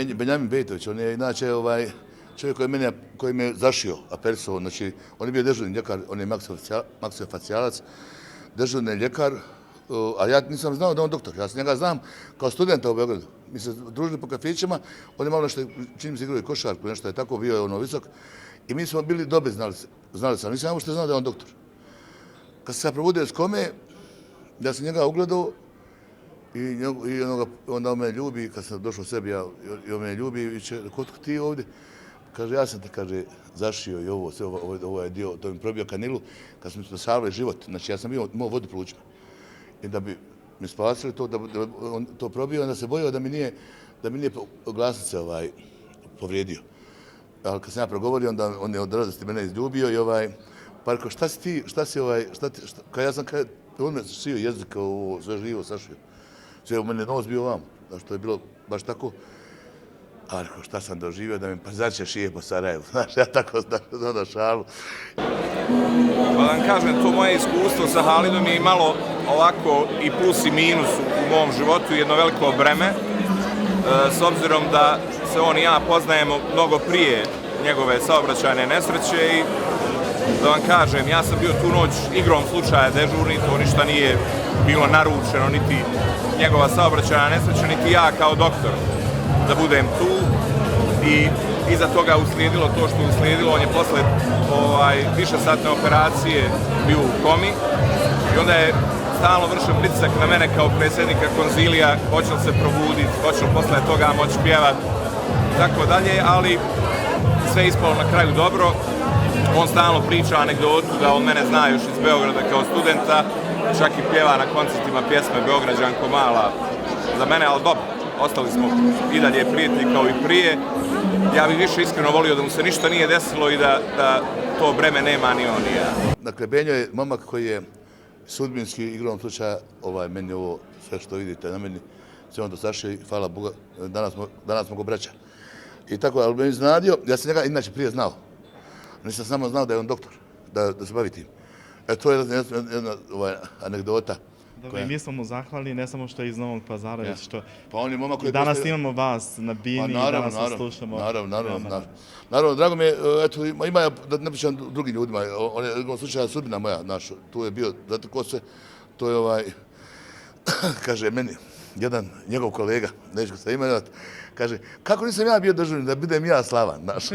Benjamin Bejtović, on je inače čovjek koji me zašio, apersovao, znači on je bio dežurni ljekar, on je maksilofacijalac, dežurni ljekar, a ja nisam znao da on doktor, ja njega znam kao studenta u Beogradu. Mi se družili po kafićima, on je malo nešto, čini mi se igrao i košarku, nešto je tako, bio je ono visok i mi smo bili dobri, znali sam, nisam uopšte znao da je on doktor. Kad sam se probudio iz kome, ja sam njega ugledao i onda on me ljubi, kad sam došao u sebi, on me ljubi i će, kod ti ovdje? Kaže, ja sam te, kaže, zašio i ovo, sve ovo je dio, to mi probio kanilu, kad smo mi spasavali život, znači ja sam imao vodu plućima. I da bi mi spasili to, da on to probio, onda se bojao da mi nije glasnice povrijedio. Ali kad sam ja progovorio, onda on je od radosti mene izljubio i pa rekao, šta si ti, kad ja sam, on me šio jezik, sve živo sašio. Sve u mene nos bio vam, što je bilo baš tako. A rekao, šta sam doživio, da mi pazače šije po Sarajevu. Znaš, ja tako znam šalu. Pa da vam kažem, to moje iskustvo sa Halidom je malo ovako i plus i minus u mom životu, jedno veliko breme. S obzirom da se on i ja poznajemo mnogo prije njegove saobraćajne nesreće i da vam kažem, ja sam bio tu noć igrom slučaja dežurni, to ništa nije bilo naručeno, niti njegova saobraćajna nesreća, niti ja kao doktor da budem tu i iza toga uslijedilo to što je uslijedilo. On je posle višesatne operacije bio u komi i onda je stalno vršio pritisak na mene kao predsjednika konzilija, hoće li se probuditi, hoće li posle toga moći pjevati i tako dalje, ali sve ispalo na kraju dobro. On stalno priča anegdotu da on mene zna još iz Beograda kao studenta, čak i pjeva na koncertima pjesme Beograđanko mala za mene, ali dobro, ostali smo i dalje prijatelji kao i prije. Ja bih više iskreno volio da mu se ništa nije desilo i da to breme nema ni on ni ja. Dakle, Benjo je momak koji je sudbinski igrom slučaja, meni ovo sve što vidite na meni, sve on to sašio i hvala Boga, danas smo go braća. I tako, ali me iznenadio, ja sam njega inače prije znao. Nisam samo znao da je on doktor, da se bavi tim. To je jedna anegdota. Dobro, i mi smo mu zahvalni, ne samo što je iz Novog Pazara, već što danas imamo vas na bini i danas vas slušamo. Naravno, drago mi je, eto, ima, da ne pričam drugim ljudima, on je u slučaju sudbina moja, naš, tu je bio, znate ko se, to je kaže meni, jedan njegov kolega, neću se imenovat, kaže, kako nisam ja bio dežurni, da budem ja slavan, znaš.